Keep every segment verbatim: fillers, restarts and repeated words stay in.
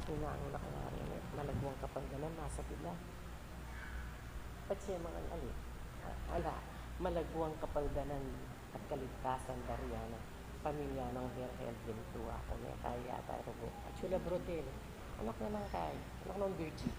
Ina, ang nakalari na, malagwang kapaldanan, masapit la. Patse mangan ali. A-, ala, malagwang kapaldanan at kaligtasan daryan a pamilya nang Virgil Ventura, kung e kaya tayo rugo. At Chula Brotel, anak na nang kay, anak nang Virgil.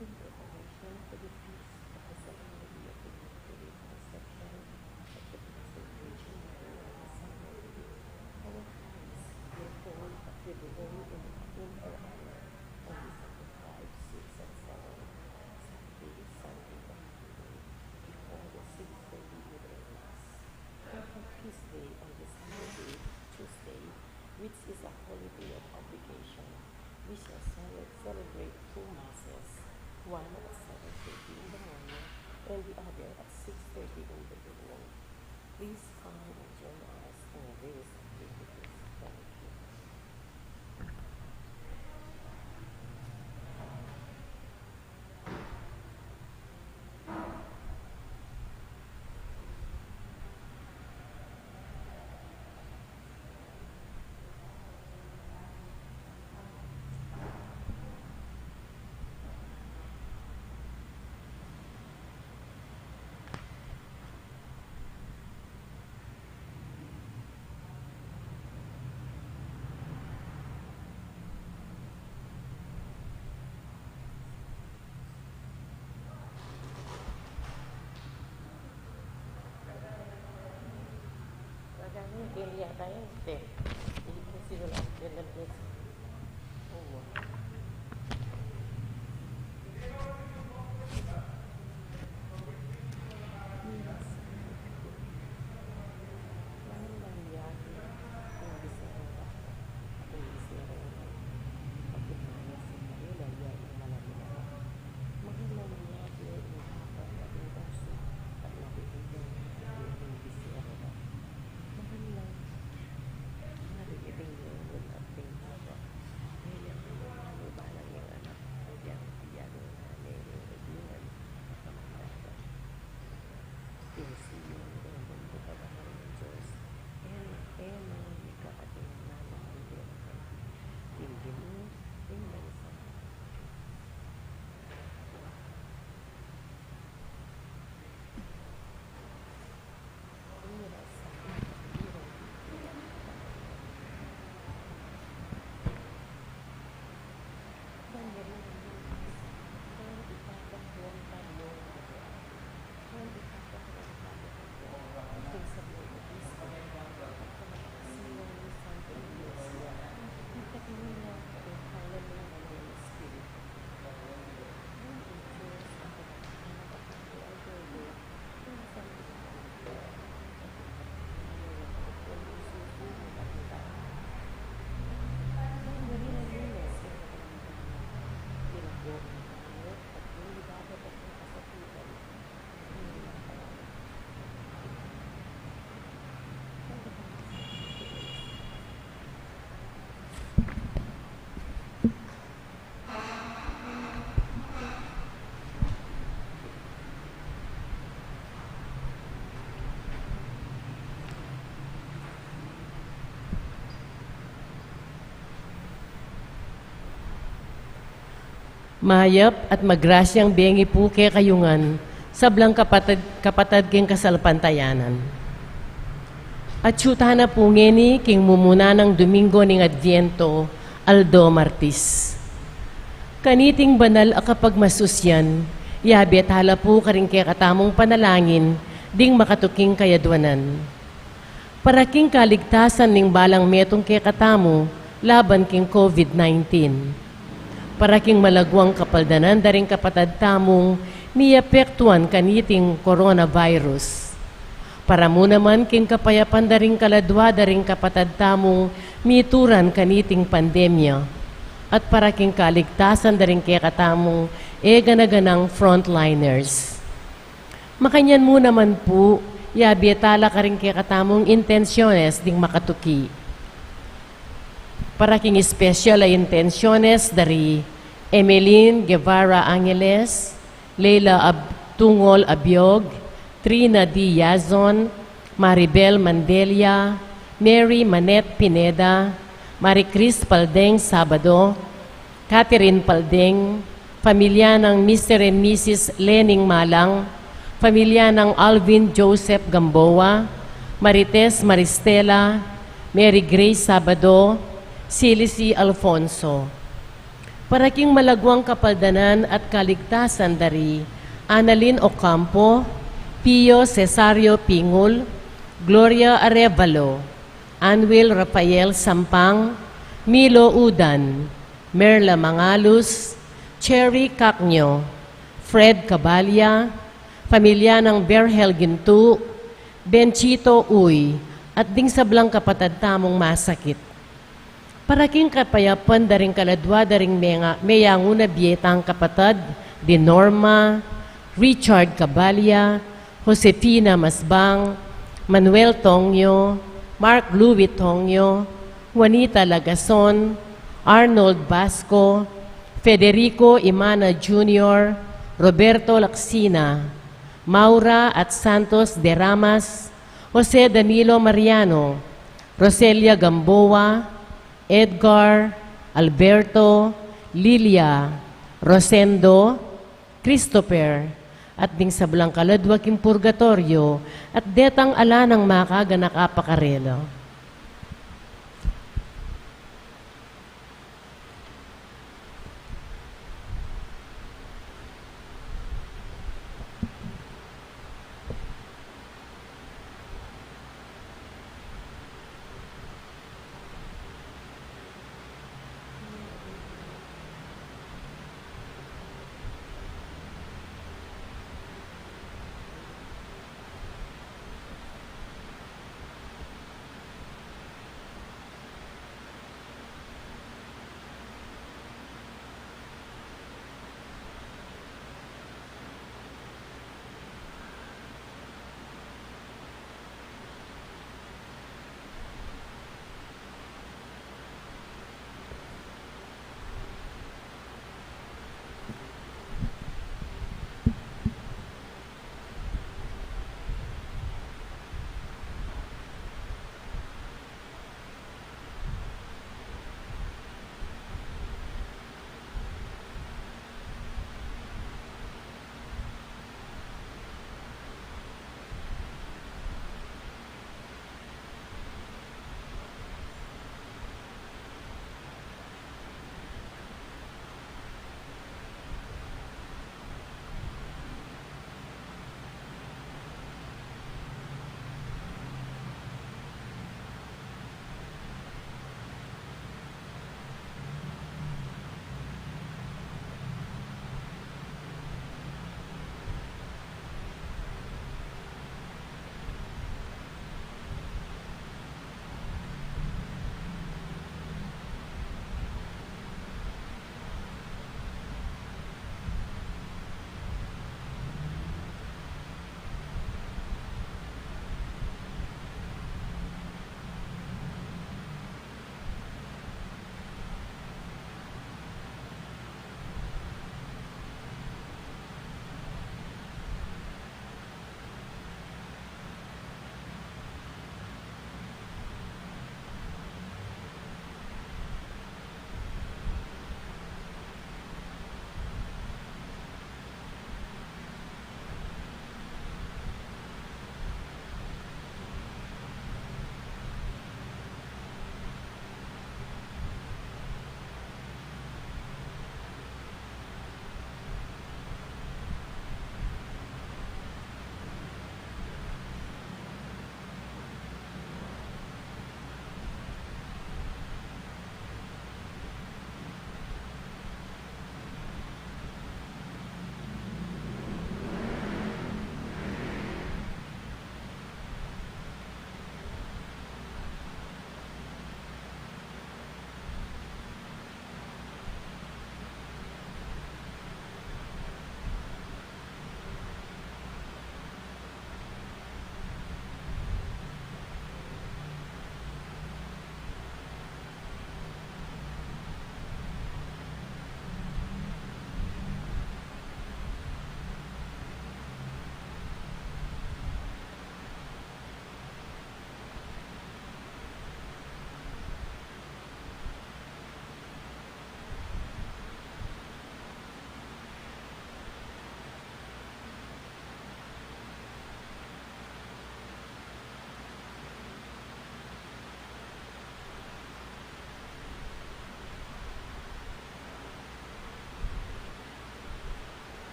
In preparation for the feast of the Solemnity of the Immaculate Conception of the Blessed Virgin Mary, our Christ, foretold of the Virgin in, in her honor on December five, six, and seven, Saturday, Sunday, and Monday, before the six thirty evening Mass. And for Feast Day on December eight, Tuesday, which is a holiday of obligation, we shall cele-, celebrate two Masses, one at seven thirty in the morning and the other at six thirty in the evening. Please come and join us in these activities. Thank you. Mayap at magrasyang bengi pu kekayu ngan, sablang kapatad, kapatad king kasalpantayanan. Atyu tana pu ngeni king mumuna nang Domingo ning Adviento, aldo Martis. Kaniting banal a kapagmasusyan, yabe tala pu karing kekatamung panalangin ding makatuking kayadwanan. Para king kaligtasan ning balang metung kekatamu laban king COVID nineteen. Para king malagwang kapaldanan da ring kapatad tamung miapektuan kaniting coronavirus. Para mu naman king kapayapan da ring kaladwa da ring kapatad tamung mituran kaniting pandemya. At para king kaligtasan da ring kekatamung e gana-ganang frontliners. Makanyan mu naman pu, yabe tala karing kekatamung intensyones ding makatuki. Para king espesyal a intensyones dari Emeline Guevara Angeles, Leila Ab-, Tungol Abiog, Trina D. Yazon, Maribel Mandelia, Mary Manette Pineda, Marie Chris Paldeng Sabado, Catherine Paldeng, pamilya nang Mister and Missus Lening Malang, pamilya nang Alvin Joseph Gamboa, Marites Maristela, Mary Grace Sabado, Silici Alfonso. Para king malaguang kapaldanan at kaligtasan dari Annalyn Ocampo, Pio Cesario Pingul, Gloria Arevalo, Anwil Rafael Sampang, Milo Udan, Merla Mangalus, Cherry Cacño, Fred Cabalia, pamilya nang Berhel Gintu, Benchito Uy, at ding sablang kapatad tamung masakit. Para king kapayapan da ring kaladua da ring menga-, meyangu na bie tang kapatad, di Norma, Richard Cabalia, Josefina Masbang, Manuel Tongyo, Mark Louis Tongyo, Juanita Lagason, Arnold Basco, Federico Imana Junior, Roberto Lacsina, Maura at Santos de Ramas, Jose Danilo Mariano, Roselia Gamboa, Edgar, Alberto, Lilia, Rosendo, Christopher, at ding sablang kaladua king purgatoryo, at detang ala nang makaganaka pa karela.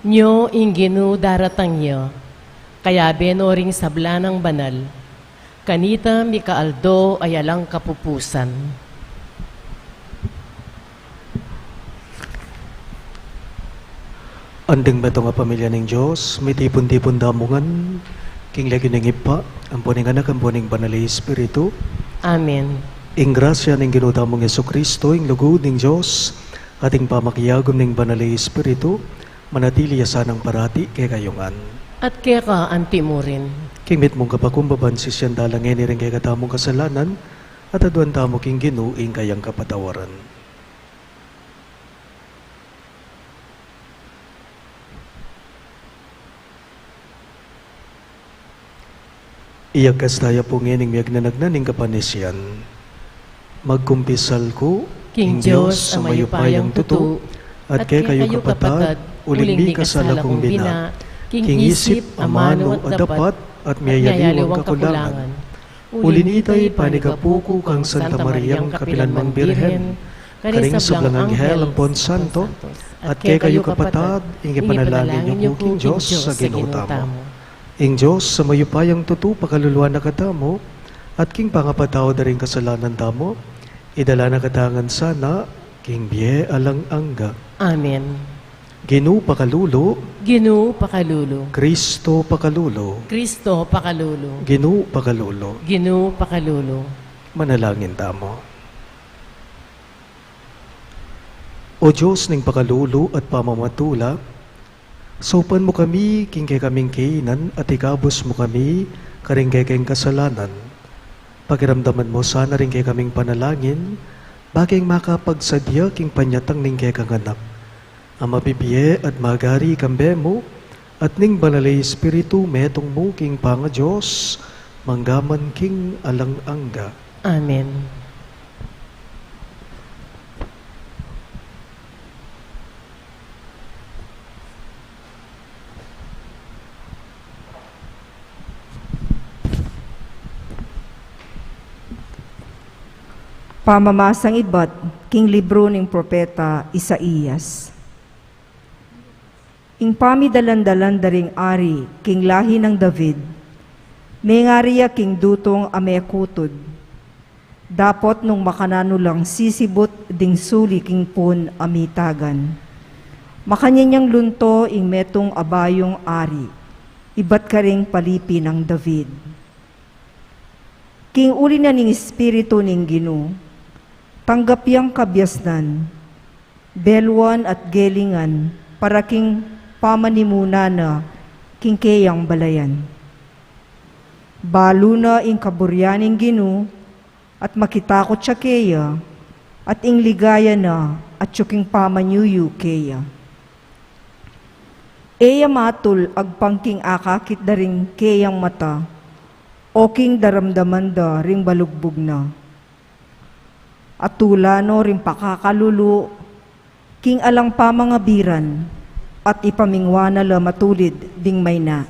Nyo ing Ginu daratang ya, kayabe no ring sabla nang banal, kanita mika aldo a alang kapupusan. Anding metung a pamilya ning Dios, mitipun-tipun da mu ngan king lagyu ning Ibpa, ampo ning Anak, ampo ning Banal a Espiritu. Amen. Ing grasya ning Ginu tamung Jesucristo, ing lugud ning Dios, at ing pamakiagum ning Banal a Espiritu, manatili ya sanang parati kekayu ngan. At keka anti mu rin. King mitmung kapakumbaban, sisian tala ngeni ring kekatamung kasalanan, at aduan tamu king Ginu ing kayang kapatawaran. Iyagkas taya pu ngening miyagnanagnan ning kapanisian. Magkumpisal ku king Dios a mayupayang tutu, at kekayu kapatad, uling mikasala kung bina, king isip, amanu, at dapat, at miyayaliwang kakulangan. Uli na nita, panigapu ku kang Santa Mariang kapilanman Birhen, karing sablang anghel ampon santo, at kekayu kapatad, ing ipanalangin yu ku king Dios a Ginu tamu. Ing Dios a mayupayang tutu pakaluluan na katamu, at king pangapatawad da ring kasalanan tamu, idala na katamu ngan sana king bie alang angga. Amen. Ginu pakalulu. Ginu pakalulu. Kristo pakalulu. Kristo pakalulu. Ginu pakalulu. Ginu pakalulu. Manalangin tamu. O Dios ning pakalulu at pamamatula, saupan mu kami king kekaming kainan at ikabus mu kami karing kekeng kasalanan. Pakiramdaman mu sana ring kekaming panalangin, bakeng makapagsadya king panyatang ning kekang Anak a mabibie at magari kambe mu, at ning Banal a Espiritu metung mu king pangaDios, manggaman king alang angga. Amen. Pamamasang ibat king libru ning propeta Isaias. Ing pamidalan-dalan da ring ari king lahi nang David, mengari ya king dutung a mekutud. Dapot nung makananu lang sisibut ding suli king pun a mitagan, makanyan yang lunto ing metung a bayung ari, ibat karing palipi nang David. King uli na ning Espiritu ning Ginu, tanggap yang kabiasnan, beluan at gelingan para king pamanimuna na king keyang balayan. Balu na ing kaburian ning Ginu, at makitakut ya keya, at ing ligaya na atyu king pamanyuyu keya. E ya matul agpang king akakit da ring keyang mata, o king daramdaman da ring balugbug na. Atula no ring pakakalulu king alang pamangabiran, at ipamingwa na la matulid ding mayna.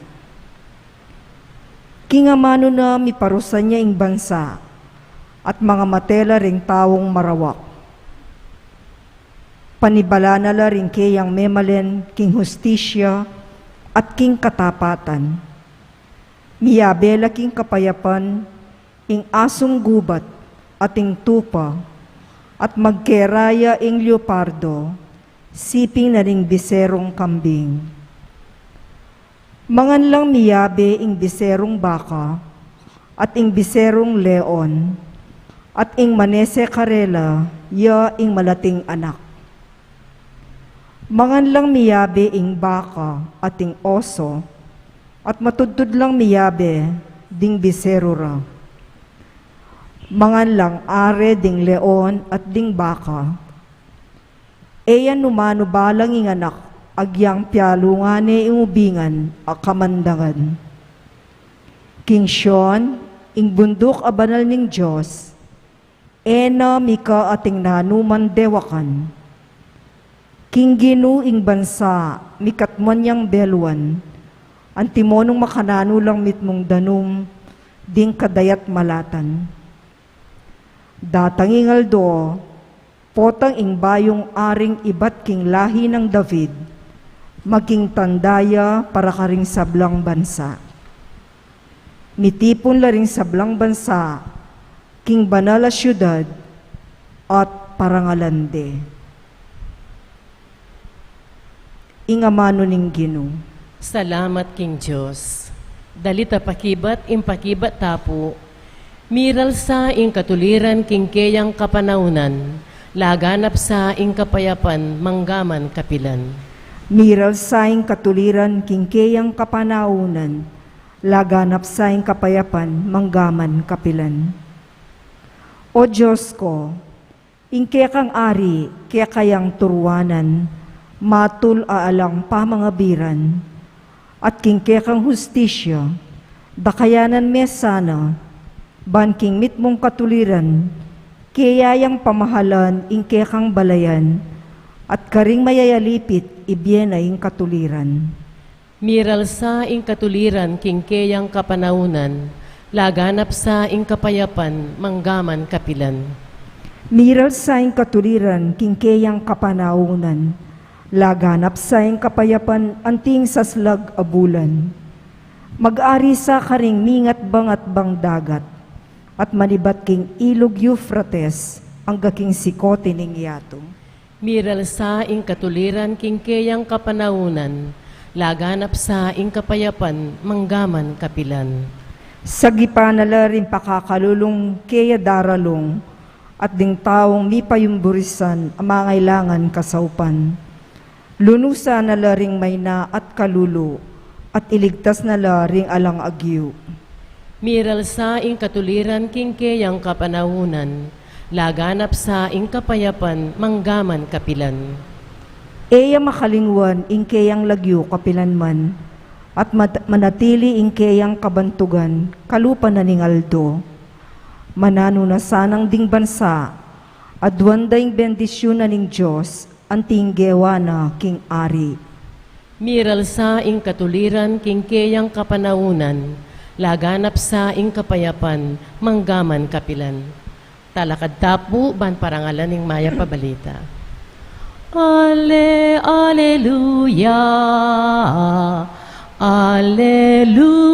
King amanu na miparusan ya ing bansa, at mangamate la ring taung marawak. Panibala na la ring keyang memalen king hustisya at king katapatan. Miyabe la king kapayapan ing asung gubat at ing tupa, at magkera ya ing leopardo, siping na ring biserung kambing. Mangan lang miyabe ing biserung baka, at ing biserung leon, at ing manese karela ya ing malating anak. Mangan lang miyabe ing baka at ing oso, at matudtud lang miyabe ding biseru ra. Mangan lang are ding leon at ding baka. E ya numanu balang ing anak agyang pialungan ne ing ubingan a kamandangan. King Sion, ing bunduk a banal ning Dios, e na mika ating nanuman dewakan. King Ginu ing bansa, mikatmuan yang beluan, antimo nung makananu lang mitmung danum ding kadayat malatan. Datang ing aldo, potang ing bayung aring ibat king lahi nang David, Maging tanda ya para karing sablang bansa. Mitipun la ring sablang bansa king banal a siudad at parangalan de ing amanu ning Ginu. Salamat king Dios. Dalit a pakibat ing pakibat ta pu. Miral sa ing katuliran king keyang kapanaunan, laganap sa ing kapayapan manggaman kapilan. Miral sa ing katuliran king keyang kapanaunan, laganap sa ing kapayapan manggaman kapilan. O Dios ko, ing kekang ari, keka yang turuanan, matul a alang pamangabiran, at king kekang hustisya, dakayanan me sana, ban king mitmung katuliran, keya yang pamahalan ing kekang balayan, at karing mayayalipit ibie na ing katuliran. Miral sa ing katuliran king keyang kapanaunan, laganap sa ing kapayapan manggaman kapilan. Miral sa ing katuliran king keyang kapanaunan, laganap sa ing kapayapan anting saslag a bulan. Mag-ari sa karing mingat-bangat bang dagat, at manibat king ilug Eufrates angga king sikote ning yatu. Miral sa ing katuliran king keyang kapanaunan, laganap sa ing kapayapan manggaman kapilan. Sagipan na la ring pakakalulung keya daralung, at ding taung mipayumburisan a mangailangan kasaupan. Lunusan na la ring maina at kalulu, at iligtas na la ring alang agyu. Miral sa ing katuliran king keyang kapanaunan, laganap sa ing kapayapan manggaman kapilan. E ya makalingwan ing keyang lagyu kapilan man, at mat-, manatili ing keyang kabantugan kalupa na ning aldo. Mananu na sanang ding bansa, aduan da ing bendisyun na ning Dios, anting gewa na king ari. Miral sa ing katuliran king keyang kapanaunan, laganap sa ing kapayapan manggaman kapilan. Talakad ta pu ban parangalan ing mayap a balita. Ale, aleluya, aleluya,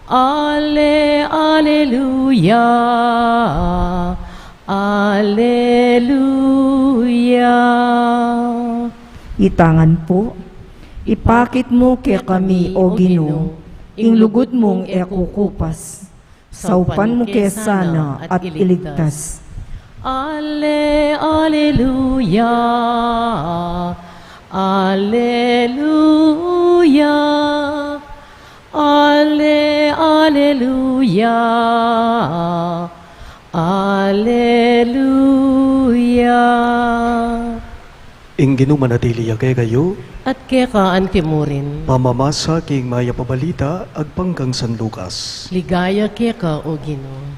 ale, aleluya, aleluya. Itangan pu. Ipakit mu kekami, O Ginu, ing lugud mung e kukupas. Saupan mu ke sana at iligtas. Ale, aleluya, aleluya, ale, aleluya, aleluya. Ing Ginu manatili ya kekayu. At keka antimurin. Pamamasa king mayap a balita agpang kang San Lucas. Ligaya keka, O Ginu.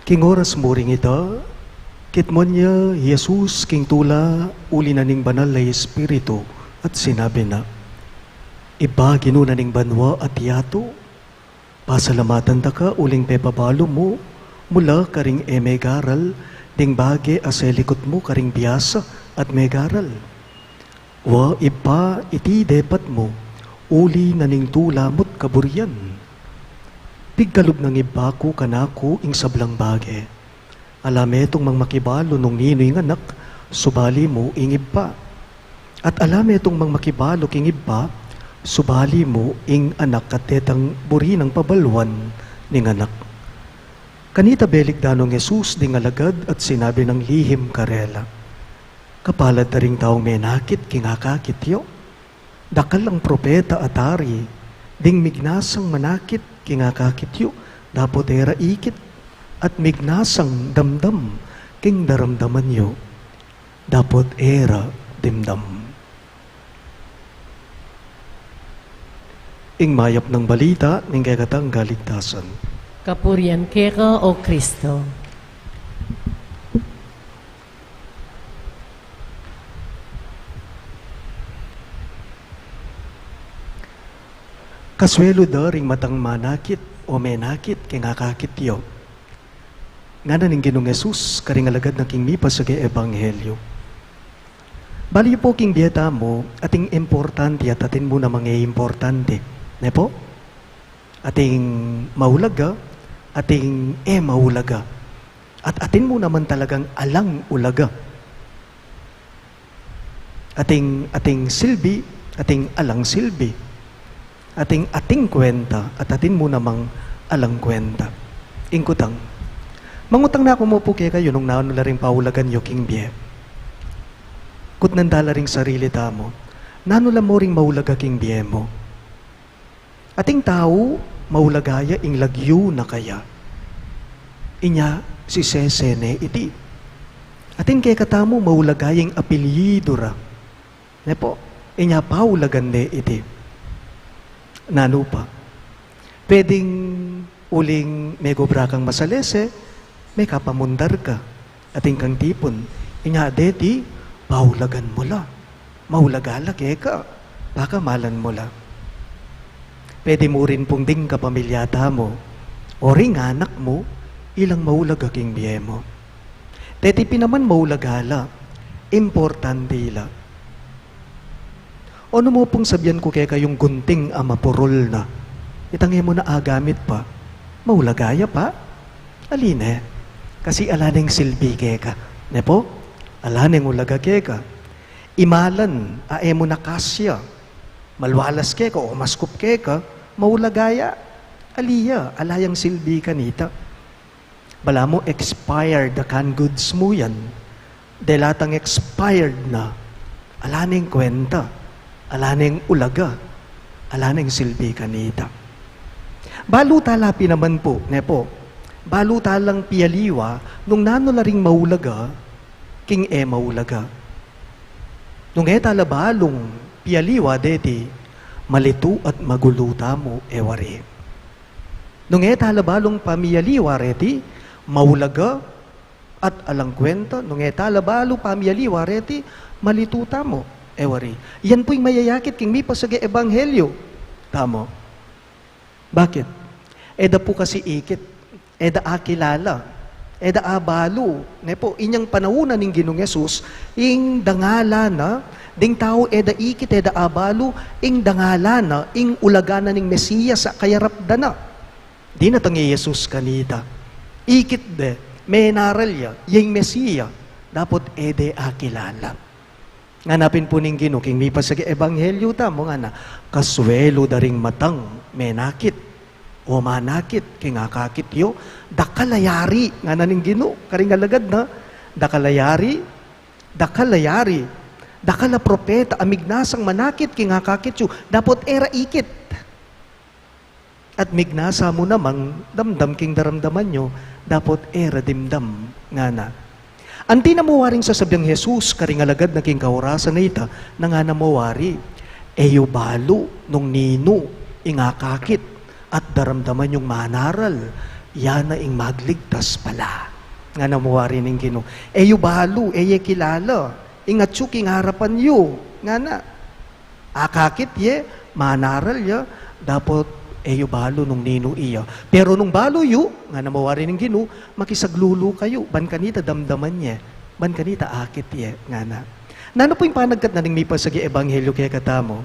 King oras mu ring ita, kitmuan ya i Jesus king tula uli na ning Banal a Espiritu, at sinabi na, Ibpa, Ginu na ning banua at yatu, pasalamatan da ka uling pepabalu mu mula karing e megaral ding bage a selikut mu karing biasa at megaral. Wa, Ibpa, iti depat mu, uli na ning tula mu't kaburian. Pigkalub nang Ibpa ku kanaku ing sablang bage. Ala metung mang makibalu nung ninu ing Anak, subali mu ing Ibpa. At ala metung mang makibalu king Ibpa, subali mu ing Anak at detang buri nang pabaluan ning Anak. Kanita belikdan nong Jesus ding alagad at sinabi nang lihim karela, Kapalad da ring taung menakit king akakit yu. Dakal lang propeta at ari ding mignasang manakit king akakit yu, dapot e ra ikit, at mignasang damdam king daramdaman yu, dapot e ra dimdam. Ing mayap nang balita ning kekatang kaligtasan. Kapurian keka, O Kristo. Kasuelu da ring matang manakit o menakit king akakit yu. Ngana ning Ginung Jesus karing alagad na king mipasage ebanghelyo. Bali yu pu king bie tamu, ating importante at atin mu namang e importante. Ne pu? Ating maulaga, ating e maulaga. At atin mu naman talagang alang ulaga. Ating, ating silbi, ating alang silbi. Ating, ating kwenta, at atin mu namang alang kwenta. Ing kutang. Mangutang na ku mu pu kekayu nung nanu la ring paulagan yu king bie. Kutnan ta la ring sarili tamu. Nanu la mu ring maulaga king bie mu? Ating tau, maulaga ya ing lagyu na kaya. Inya, sisese ne iti. Atin kekatamu, maulaga ya ing apelyidu ra. Ne pu? Inya, paulagan ne iti. Nanu pa? Pwedeng uling megobra kang masalese, mekapamundar ka. Atin kang tipun, inya deti, paulagan mu la. Maulaga la keka, pakamalan mu la. Pwede mu rin pung ding kapamilya tamu, o ring anak mu, ilang maulaga king bie mu. Deti pin naman maulaga la, importante la. O nu mu pung sabian ku kekayung gunting a mapurul na. Itang e mu na agamit pa. Maulaga ya pa? Ali ne. Kasi ala neng silbi keka. Ne pu? Ala neng ulaga keka. Imalan a e mu na kasya. Malwalas keka o maskup keka. Maulaga ya. Ali ya. Ala yang silbi kanita. Balamu expired a canned goods mu yan. Dela tang expired na, ala neng kwenta, ala neng ulaga, ala neng silbi kanita. Balu ta la pin naman pu, ne pu? Balu ta lang pialiwa nung nanu la ring maulaga king e maulaga. Nung e ta la balung pialiwa deti, malitu at magulu tamu e wari. Nung e ta la balung pamialiwa reti, maulaga at alang kwenta, nung e ta la balu pamialiwa reti, malitu tamu e wari. Yan pu ing mayayakit king mipasage ebanghelyo tamu. Bakit? E da pu kasi ikit, e da akilala, e da abalu. Ne pu, inyang panaun na ning Ginung Jesus, ing dangalan na, ding tau e da ikit, e da abalu, ing dangalan na, ing ulaga na ning Mesias a kayarap da na. Dinatang i Jesus kanita. Ikit de, menaral ya, ya ing Mesia, dapot e de akilala. Ngana pin pu ning Ginu, king mipasage ebanghelyo tamu ngana, kasuelu da ring matang menakit, o manakit, king akakit yu, dakal a yari, ngana ning Ginu, karing alagad na, dakal a yari, dakal a yari, dakal a propeta, a mignasang manakit, king akakit yu, dapot e ra ikit. At mignasa mu namang damdam king daramdaman yu, dapot e ra dimdam, ngana. Anti na mu waring sasabiang Jesus, karing alagad na king kaurasan a ita, na ngana mu wari, e yu balu nung ninu ing akakit, at daramdaman yung manaral, ya na ing magligtas pala. Ngana mu wari ning Ginu, e yu balu, e ye kilala, ing atyu king arapan yu, ngana. Akakit ye, manaral ya, dapot e yu balu nung ninu iya. Pero nung balu yu, ngana mu wari ning Ginu, makisaglulu kayu, ban kanita damdaman ye, ban kanita akit ye, ngana. Nanu pu ing panagkat na ning mipasage ebanghelyo kekatamu?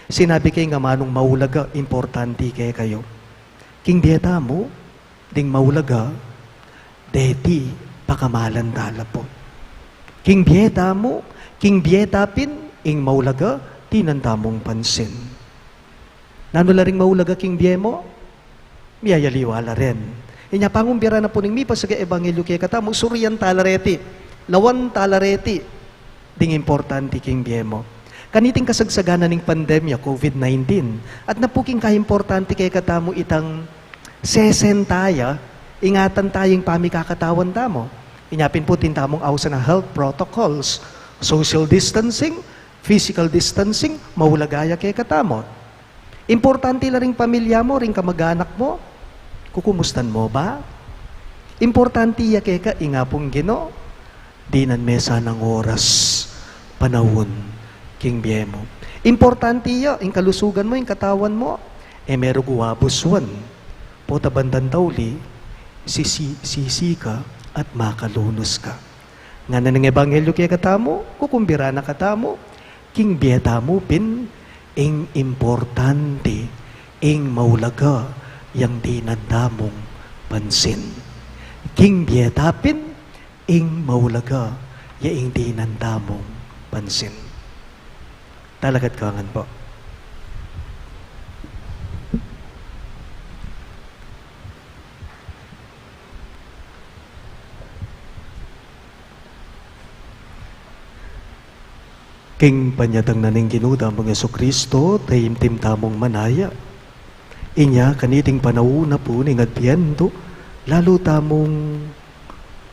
Sinabi ke nga manung maulaga, importante kekayu. King bie tamu, ding maulaga, deti pakamalan ta la pu. King bie tamu, king bie ta pin, ing maulaga, dinan tamung pansin. Nanu la ring maulaga king bie mu? Miyayaliwa la rin. Inya pangumbiaran na pu ning mipasage ebanghelyo kekatamu, surian ta la reti, lawan ta la reti. Ding importante king bie mu. Kaniting kasagsagan na ning pandemya, covid nineteen, at na pu king kaimportante kekatamu itang sesen ta ya, ingatan ta ya ing pamikakatawan tamu. Inya pin pu atin tamung ausan a health protocols, social distancing, physical distancing, maulaga ya kekatamu. Importante la ring pamilya mu, ring kamag-anak mu, kukumustan mu ba? Importante ya keka, ing Apung Ginu, dinan me sanang oras, panaun, king bie mu. Importante ya, ing kalusugan mu, ing katawan mu, e me rugu abuswan. Pota bandang tauli, sisi, sisi ka, at makalunus ka. Ngana ning ebanghelyo kekatamu, kukumbira na katamu, king bie tamu pin, ing importante, ing maulaga, yang dinan tamung pansin. King bie ta pin, ing maulaga, ya ing dinan tamung pansin. Talakad ka ngan pu. King panyatang na ning Ginu tamung Jesucristo, taimtim tamung manaya. Inya, kaniting panaun na pu ning Adbientu, lalu tamung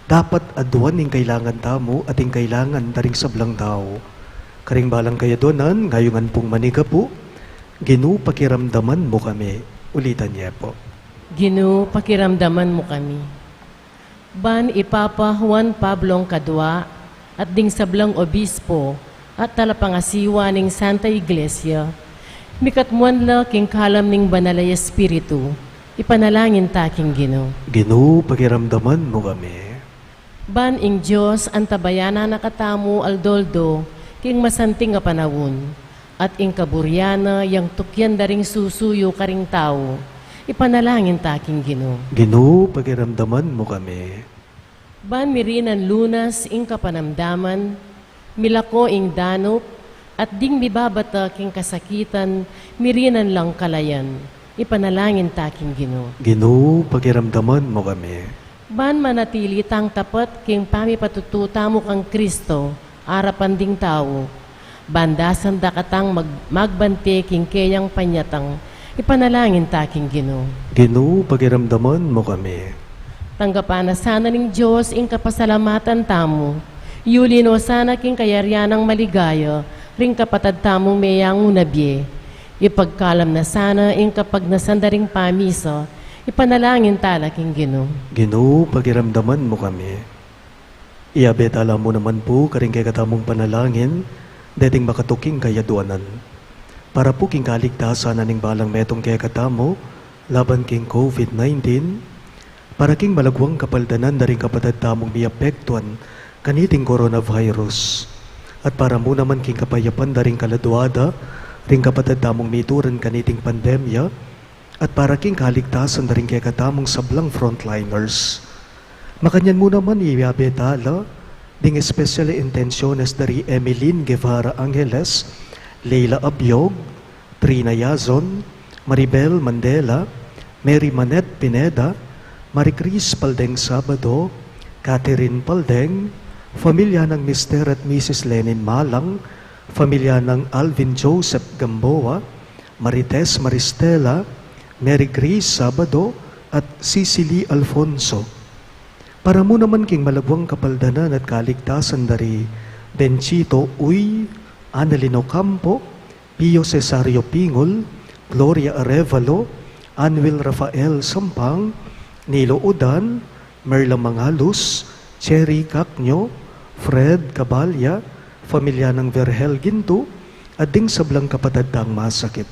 dapat aduan ing kailangan tamu at ing kailangan da ring sablang tau. Karing balang kayaduanan, ngayungan pung manigapu, Ginu, pakiramdaman mu kami. Ulitan ye pu. Ginu, pakiramdaman mu kami. Ban i Papa Juan Pablong Kadua at ding sablang obispo at talapangasiwa ning Santa Iglesia, mikatmuan la king kalam ning Banal a Espiritu, ipanalangin ta king Ginu. Ginu, pakiramdaman mu kami. Ban ing Dios antabayanan na katamu aldo-aldo king masanting a panaun, at ing kaburian na yang tukyan da ring susuyu karing tau, ipanalangin ta king Ginu. Ginu, pakiramdaman mu kami. Ban mirinan lunas ing kapanamdaman, milako ing danup, at ding mibabata king kasakitan, mirinan lang kalayan, ipanalangin ta king Ginu. Ginu, pakiramdaman mu kami. Ban manatili tang tapat king pamipatutu tamu kang Kristo, arapan ding tau. Ban dasan da katang mag-, magbante king keyang panyatang, ipanalangin ta king Ginu. Ginu, pakiramdaman mu kami. Tanggapan na sana ning Dios ing kapasalamatan tamu. Yuli no sana king kayarian nang maligaya, ring kapatad tamung meyangu na bie. Ipagkalam na sana ing kapagnasan da ring pamisa, ipanalangin ta la king Ginu. Ginu, pakiramdaman mu kami. Iabe ta la mu naman pu karing kekatamung panalangin deting makatuking kayaduanan. Para pu king kaligtasan na ning balang metung kekatamu laban king COVID nineteen, para king malagwang kapaldanan da ring kapatad tamung miapektuan kaniting coronavirus, at para mu naman king kapayapan da ring kaladua da ring kapatad tamung mituran kaniting pandemya, at para king kaligtasan da ring kekatamung sablang frontliners. Makanyan mu naman iabe ta la ding espesyal a intensiones da ri Emeline Guevara Angeles, Leila Abiog, Trina Yazon, Maribel Mandela, Mary Manette Pineda, Marie Chris Paldeng Sabado, Catherine Paldeng, pamilya nang Mister at Missus Lenin Malang, pamilya nang Alvin Joseph Gamboa, Marites Maristela, Mary Grace Sabado, at Cecily Alfonso. Para mu naman king malagwang kapaldanan at kaligtasan da ri Benchito Uy, Annalyn Ocampo, Pio Cesario Pingol, Gloria Arevalo, Anwil Rafael Sampang, Nilo Udan, Merla Mangalus, Cherry Cacño, Fred Cabalya, pamilya nang Vergel Ginto, at ding sablang kapatad tang masakit.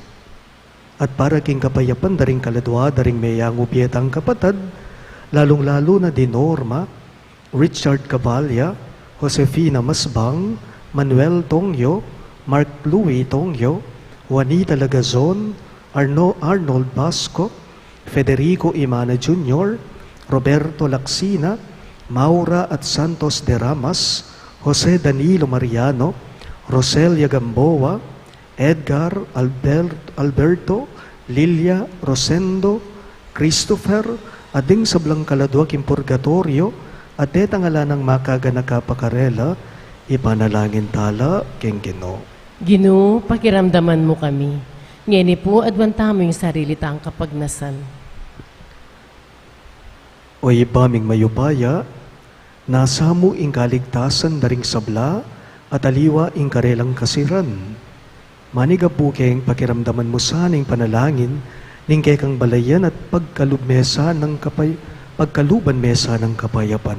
At para king kapayapan da ring kaladua da ring meyangu bie tang kapatad, lalung-lalu na di Norma, Richard Cabalya, Josefina Masbang, Manuel Tongyo, Mark Louis Tongyo, Juanita Lagazon, Arno-, Arnold Basco, Federico Imana Junior, Roberto Lacsina, Maura at Santos de Ramas, Jose Danilo Mariano, Roselia Gamboa, Edgar, Albert-, Alberto, Lilia, Rosendo, Christopher, at ding sablang kaladua king purgatoryo, at detang ala nang makaganaka pa karela, ipanalangin ta la king Ginu. Ginu, pakiramdaman mu kami. Ngeni pu, aduan tamu ing sarili tang kapagnasan. O Ibpa ming mayupaya, nasa mu ing kaligtasan da ring sabla at aliwa ing karelang kasiran. Manigapu keng pakiramdaman mu sana ing panalangin ning kekang balayan at pagkalub me sanang kapay-, pagkaluban me sanang kapayapan.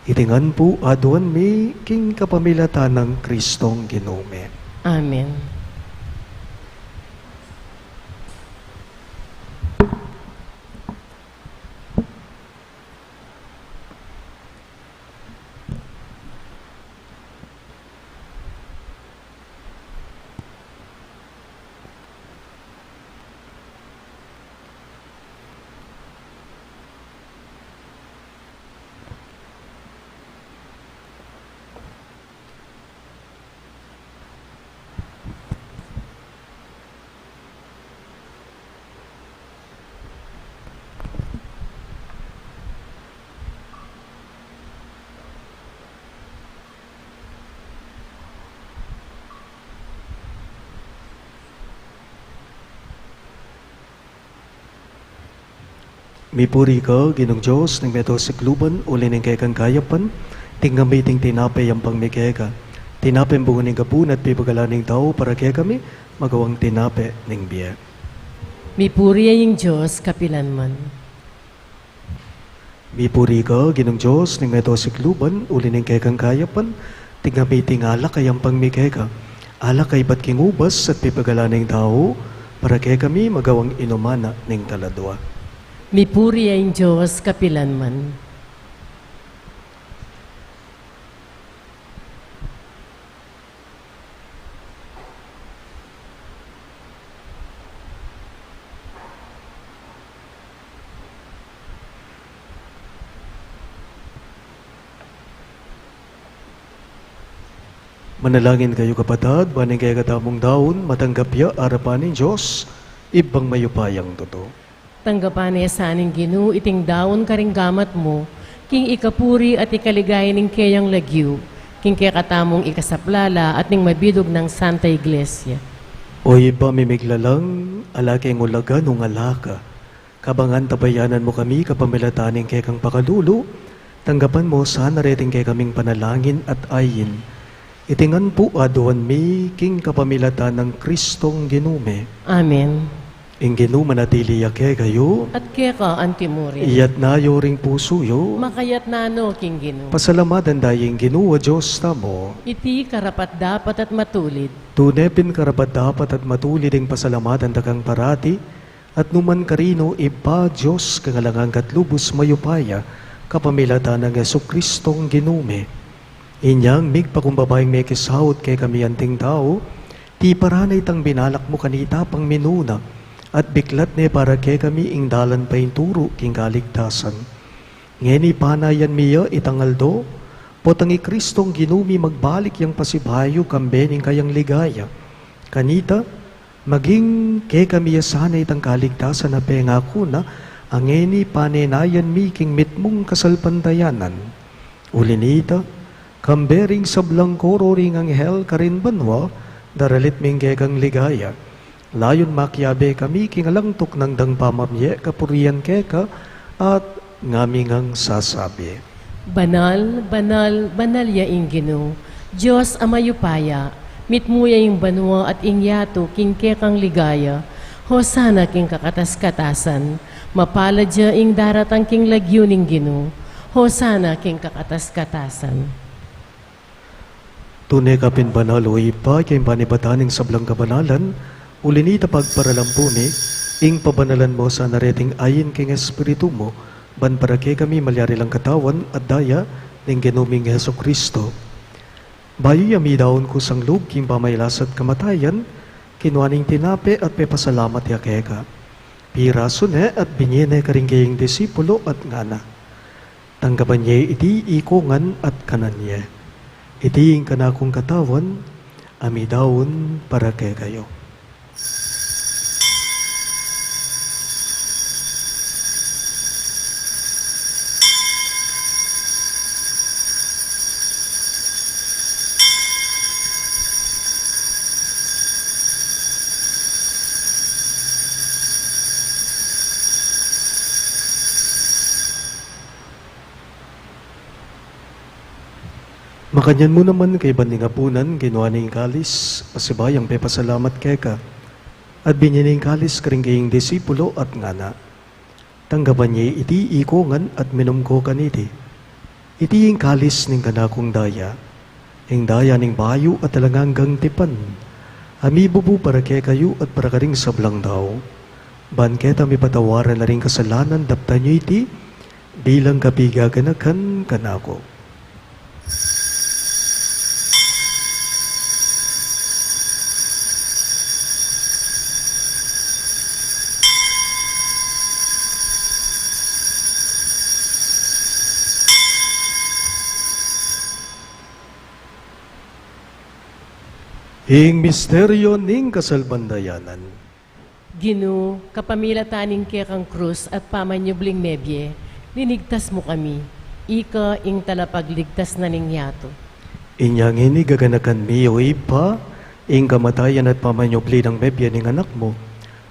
Iti ngan pu aduan mi king kapamilatan nang Kristong Ginu mi. Amen. Mipuri ka, Ginung Dios ning meto sikluban, uli ning kekang kayapan, tinggap mi iting tinape ampang mi keka. Tinape bunga ning gabun at pipagalan ning tau para kekami, magawang tinape ning bie. Mipuri ya ing Dios kapilanman. Mipuri ka, Ginung Dios ning meto sikluban, uli ning kekang kayapan, tinggap mi iting alak a ampang mi keka. Alak a ibat king ubas at pipagalan ning tau, para kekami magawang inuman na ning kaladua. Mipuri ya ing Dios kapilanman. Manalangin kayu, kapatad, ban ing kekatamung daun matanggap ya arapan ning Dios, Ibpang mayupayang tutu. Tanggapan ne sa ning Ginu iting daun karing gamat mu, king ikapuri at ikaligaya ning keyang lagyu, king kekatamung ikasaplala at ning mabidug nang Santa Iglesia. O Ibpa ming miglalang, ala keng ulagan nung ala ka. Kabang antabayanan mu kami kapamilatan ning kekang pakalulu, tanggapan mu sana reting kekaming panalangin at ain. Iti ngan pu aduan mi king kapamilatan nang Kristong Ginu mi. Amen. Ing Ginu manatili ya kekayu. At keka antimurin. Iyatna yu ring pusu yu. Makayatna no king Ginu. Pasalamatan da ing Ginu a Dios tamu. Iti karapat-dapat at matulid. Tune pin karapat-dapat at matulid ing pasalamatan da kang parati, at numan karinu, Ibpa, Dios kang alang angga at lubus mayupaya, kapamilatan nang Jesukristong Ginu mi. Inyang migpakumbaba ing mekisaut kekami anting tau, tiparan ne itang binalak mu kanita pang minuna, at biklat ne para kekami ing dalan painturu king kaligtasan. Ngeni panayan mi ya itang aldo, potang i Kristong Ginu mi magbalik yang pasibayu kambe ning kayang ligaya. Kanita, maging kekami ya sana itang kaligtasan a pengaku na, a ngeni panenayan mi king mitmung kasalpantayanan. Uli nita, kambe ring sablang koro ring anghel karin banua, daralit mi ing kekang ligaya. Layun makiabe kami king alang tuknang dang pamamie kapurian keka, at ngami ngang sasabi: Banal, banal, banal ya ing Ginu, Dios a mayupaya, mitmu ya ing banua at ing yatu king kekang ligaya. Hosana king kakatas-katasan. Mapalad ya ing daratang king lagyu ning Ginu. Hosana king kakatas-katasan. Tune ka pin banal, o Ibpa, king panibatan ning sablang kabanalan, uli nita pagparalan pu mi, ing pabanalan mu sana reting ain king Espiritu mu, ban para kekami malyari lang katawan at daya ning Ginu ming Jesucristo. Bayu ya midaun kusang lub king pamailas at kamatayan, kinua ne ing tinape at pepasalamat ya keka. Pirasu ne at binie ne karing keyang disipulo at ngana: Tanggapan ye iti ikongan at kanan ye. Iti ing kanakung katawan a midaun para kekayu. Makanyan mu naman kaybat ning apunan, kinua ne ing kalis, pasibayu yang pepasalamat keka, at binie ne ing kalis karing kayang disipulo at ngana: Tanggapan ye iti ikongan at minum ko kaniti. Iti ing kalis ning kanakung daya, ing daya ning bayu at alang anggang tipan, a mibubu para kekayu at para karing sablang tau, ban keta mipatawaran la ring kasalanan. Daptan ye iti bilang kapigaganakan kanaku. Ing misteryo ning kasalpantayanan. Ginu, kapamilatan ning kekang krus at pamanyubling mebie, linigtas mu kami. Ika ing talapagligtas na ning yatu. Inya ngeni gaganakan mi, o Ibpa, ing kamatayan at pamanyubli nang mebie ning Anak mu,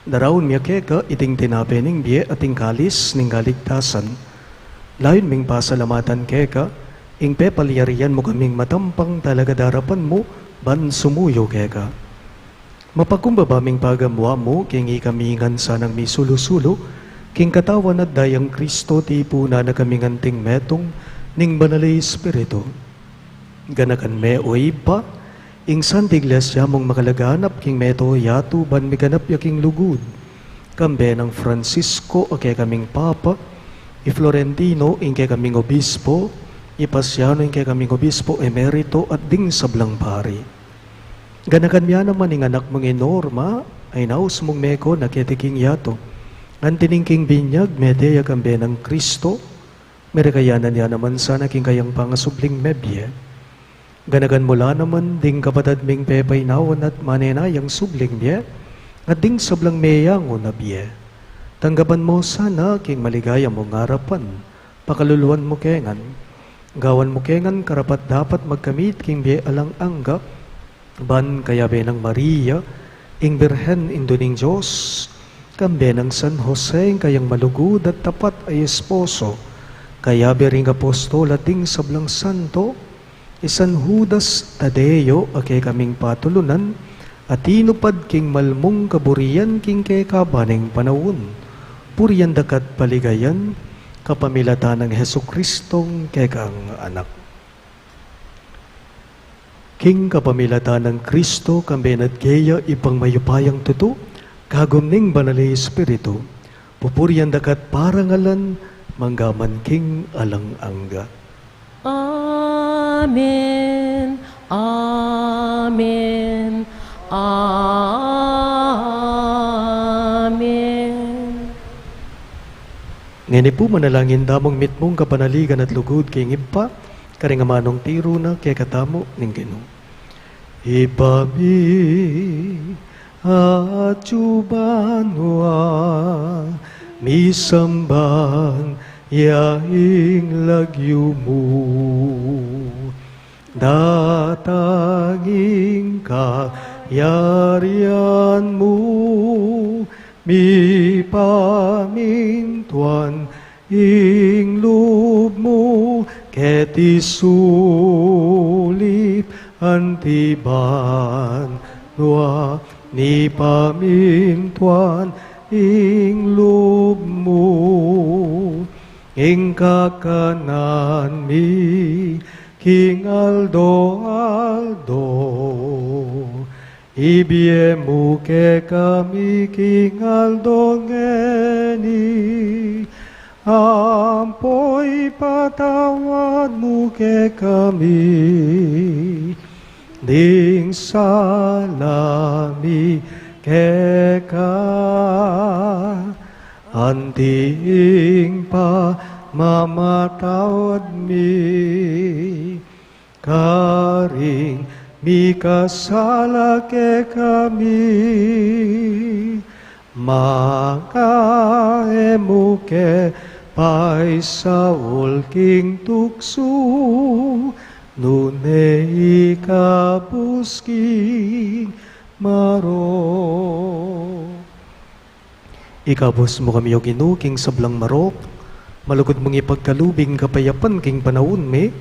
Daraun mi keka iting tinape ning bie at ing kalis ning kaligtasan. Layun ming pasalamatan keka ing pepalyarian mu kaming matampang talagad arapan mu ban sumuyu keka. Mapakumbaba ming pagamuan mu king ikami ngan sanang misulu-sulu king katawan at dayang Kristo, tipunan na kaming anting metung ning Banal a Espiritu. Ganakan me, o Ibpa, ing Santa Iglesia mung makalaganap king mabilug a yatu ban miganap ya king lugud. Kambe nang Francisco a kekaming Papa, i Florentino ing kekaming Obispo, i Pasiano ing kekaming Obispo Emerito at ding sablang pari. Ganakan me naman ing anak mung i Norma, a inaus mung meko na keti king yatu. Anti ning king binyag, mete ya kambe nang Kristo, merekayanan ya naman sana king kayang pangasubling mebie. Ganakan mu la naman ding kapatad ming pepainawan at manenayang subling mie, at ding sablang meyangu na bie. Tanggapan mu sana king maligaya mung arapan, pakaluluan mu ke ngan. Gawan mu ke ngan karapat-dapat magkamit king bie alang angga, ban kayabe nang Maria, ing Birhen Indu ning Dios, kambe nang San Jose, ing kayang malugud at tapat a esposo, kayabe ring apostol at ding sablang santo, i San Judas Tadeo a kekaming patulunan, a tinupad king malmung kaburian king kekaban ning panaun. Purian da ka at paligayan, kapamilatan nang Jesucristong kekang Anak. King kapamilatan nang Kristo, kambe na at keya, Ibpang mayupayang tutu, kagum ning Banal a Espiritu, pupurian da ka at parangalan, manggaman king alang angga. Amen. Amen. Amen. Ngeni pu, manalangin tamung mitmung kapanaligan at lugud king Ibpa, karing amanung tiru na kekatamu ning Ginu. Ibpa mi, atsu ka banua, misamban ya ing lagyu mu. Datang ing kayarian mu, mipamintuan ing lub mu, keti sulip anti banua, mipamintuan ing lub mu. Ing kakanan mi king aldo-aldo, ibie mu kekami king aldo ngeni, ampo ipatawad mu kekami ding sala mi keka, anti ing pamamatawad mi karing mikasala kekami, manga e mu ke paisaul king tuksu, nune ikabus king marok. Ikabus mu kami, O Ginu, king sablang marok, malugud mung ipagkalub ing kapayapan king panaun mi,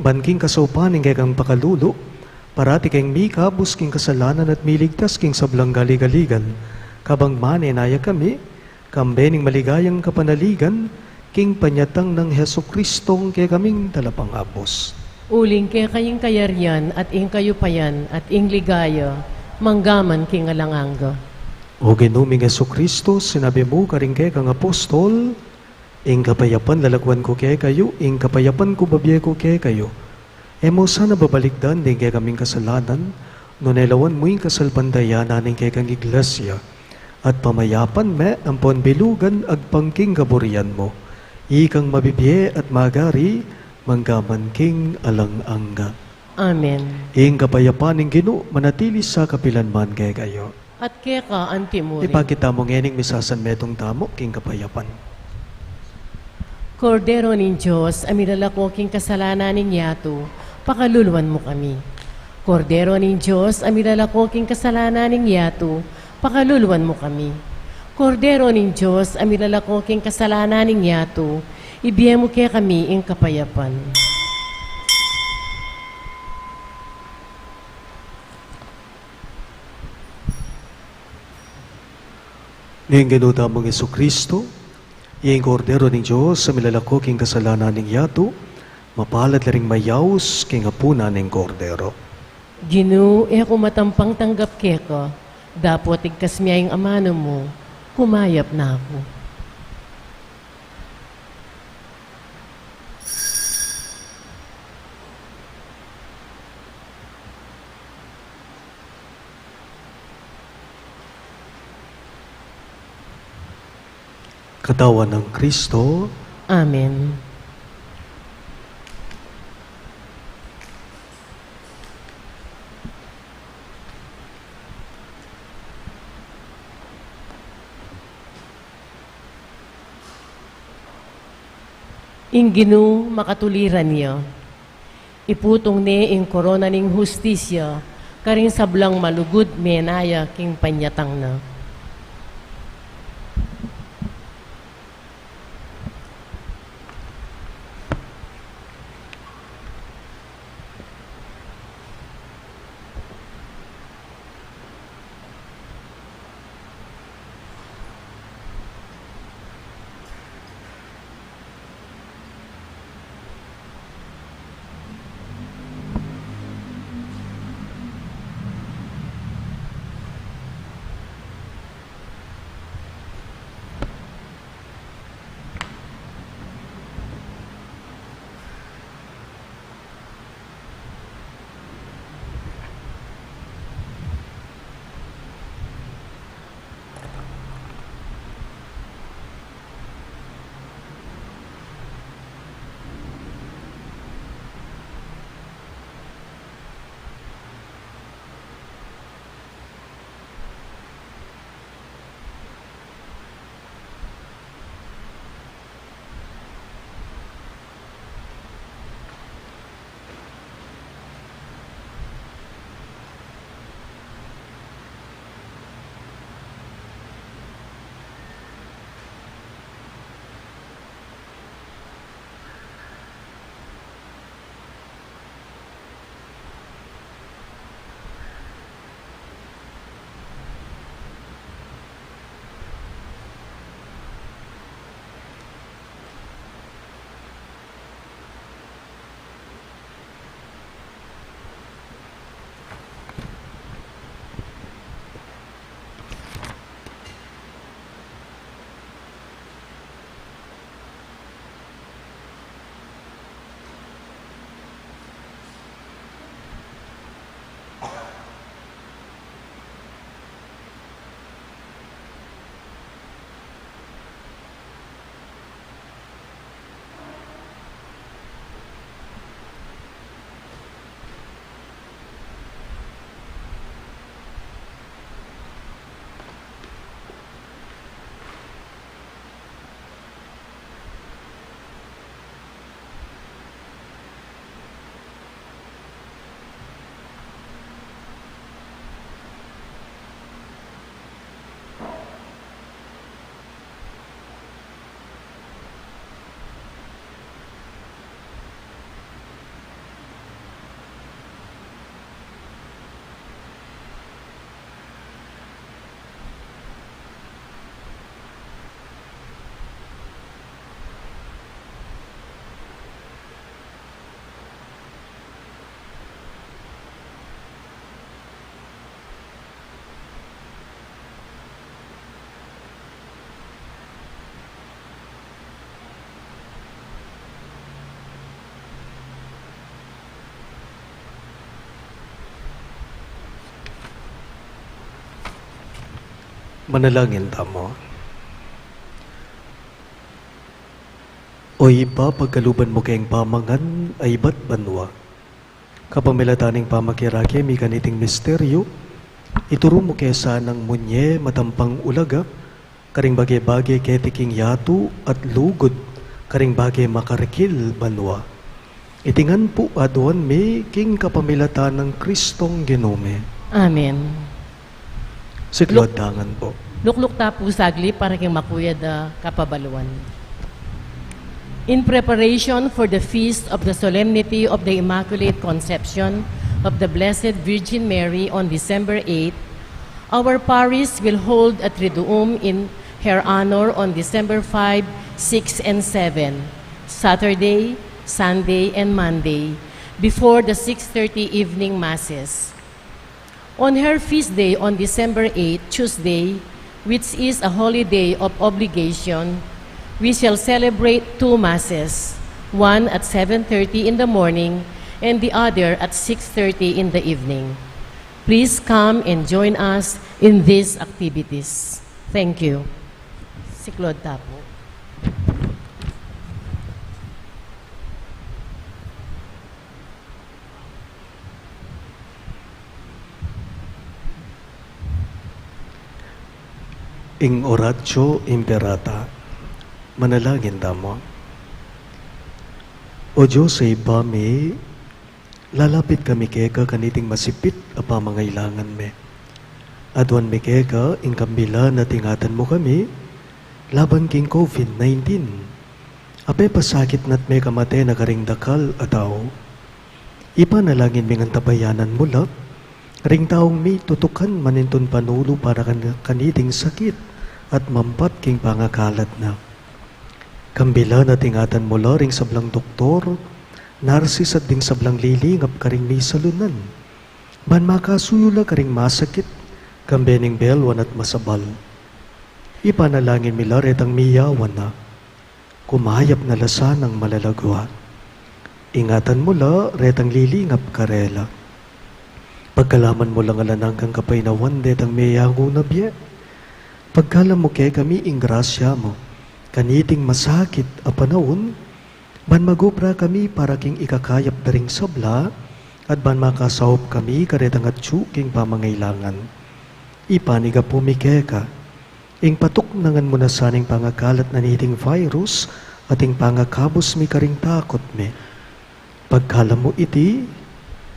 ban king kasaupan ning kekang pakalulu, parati keng mikabus king kasalanan at miligtas king sablang galigaligan, kabang manenaya kami, kambe ning maligayang kapanaligan, king panyatang nang Jesucristong kekaming Talapangabus. Uling keka ing kayarian at ing kayupayan at ing ligaya, manggaman king alang angga. O Ginu ming Jesucristo, sinabi mu karing kekang apostol, ing kapayapan lalakuan ku kekayu, ing kapayapan ku babie ku kekayu. E mu sana babalikdan ding kekaming kasalanan, nune lawan mu ing kasalpantayanan ning kekang Iglesia, at pamayapan me ampon bilugan agpang king kaburian mu. Ikang mabibie at magari, manggaman king alang angga. Amen. Ing kapayapan ning Ginu manatili sa kapilan man kekayu. At keka anti murin. Ipakit tamu ngening misasanmetung tamu king kapayapan. Kordero ning Dios, a milalako king kasalanan ning yatu, pakaluluan mu kami. Kordero ning Dios, a milalako king kasalanan ning yatu, pakaluluan mu kami. Kordero ning Dios, a milalako king kasalanan ning yatu, ibie mu kekami ing kapayapan. Ning Ginu tamung Jesucristo, ing Kordero ning Dios, a milalako king kasalanan ning yatu, mapalad la ring mayaus king apunan ning Kordero. Ginu, e ku matampang tanggap keka, dapot igkas mu ya ing amanu mu, kumayap na ku. Katawan nang Kristo. Amen. Ing Ginu makatuliran ya. Iputung ne ing korona ning hustisya karing sablang malugud menaya king panyatang na. Manalangin tamu. O Ibpa, pagkaluban mu keng pamangan a ibat banua, kapamilatan ning pamagirake mi kaniting misteryu, ituru mu ke sanang munye matampang ulaga karing bage-bage keti king yatu at lugud karing bage makarikil banua. Iti ngan pu aduan mi king kapamilatan nang Kristong Ginu mi. Amen. Siklu at dangan pu. Lukluk ta pu saglit para king makuyad a kapabaluan. In preparation for the feast of the Solemnity of the Immaculate Conception of the Blessed Virgin Mary on December eighth, our parish will hold a Triduum in her honor on December five, six, and seven, Saturday, Sunday, and Monday, before the six thirty evening masses. On her feast day on December eighth, Tuesday, which is a holiday of obligation, we shall celebrate two masses, one at seven thirty in the morning and the other at six thirty in the evening. Please come and join us in these activities. Thank you. Siklaud ta pu. Ing Oratio Imperata. Manalangin tamu. O Dios a Ibpa mi, lalapit kami keka kaniting masipit a pamangailangan mi. Aduan mi keka ing kambilan at ingatan mu kami laban king COVID nineteen. Apepasakit na't mekamate na karing dakal a tau. Ipanalangin mi ngan tabayanan mu la ring taung mitutukan manintun panulu para kan-, kaniting sakit at mampat king pangakalat na. Kambilan at ingatan mu la ring sablang doktor, narsis at ding sablang lilingap karing misalunan, ban makasuyu la karing masakit, kambe ning belwan at masabal. Ipanalangin mi la retang miyawan na. Kumayap na la sanang malagwa. Ingatan mu la retang lilingap karela. Pagkalaman mu lang alang anggang kapaynawan detang meyangu na bie. Pagkalam mu kekami ing grasya mu kaniting masakit a panaun, ban magobra kami para king ikakayap da ring sabla, at ban makasaup kami karetang atyu king pamangailangan. Ipanigapu mi keka ing patuknangan mu na sana ing pangakalat na niting virus at ing pangakabus mi karing takut mi. Pagkalam mu iti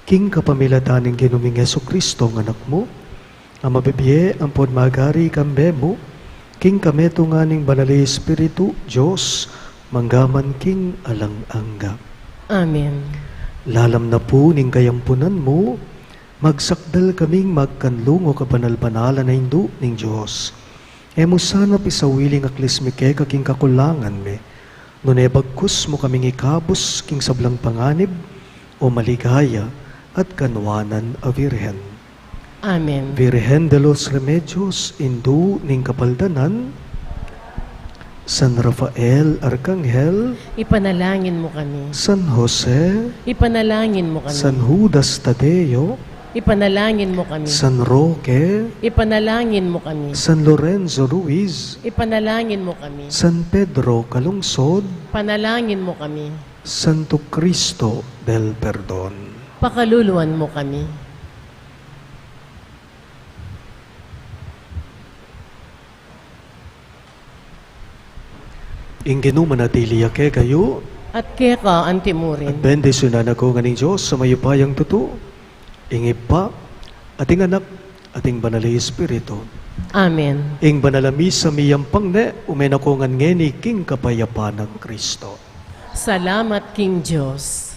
king kapamilatan ning Ginu ming Jesucristo a Anak mu, a mabibie ampon magari kambe mu, king kametungan ning Banal a Espiritu, Dios, mangga man king alang angga. Amen. Lalam na pu ning kayampunan mu, magsakdal kaming magkanlungo kabanal-banalan a Indu ning Dios. E mu sana pisawili ing aklis mi keka king kakulangan mi, nune bagkus mu kaming ikabus king sablang panganib, o maligaya at kanwanan a Virgen. Amen. Virgen de los Remedios, Indu ning Kapaldanan, San Rafael Arkanghel, ipanalangin mu kami. San Jose, ipanalangin mu kami. San Judas Tadeo, ipanalangin mu kami. San Roque, ipanalangin mu kami. San Lorenzo Ruiz, ipanalangin mu kami. San Pedro Calungsod, panalangin mu kami. Santo Cristo del Perdon, pakaluluan mu kami. Ing Ginu manatili ya kekayu. At keka anti mu rin. At bendisyunan na kayu ngan ning Dios a mayupayang tutu, ing Ibpa, at ing Anak, at ing Banal a Espiritu. Amen. Ing Banal a Misa miyampang ne, ume na kayu ngan ngeni king kapayapan nang Kristo. Salamat king Dios.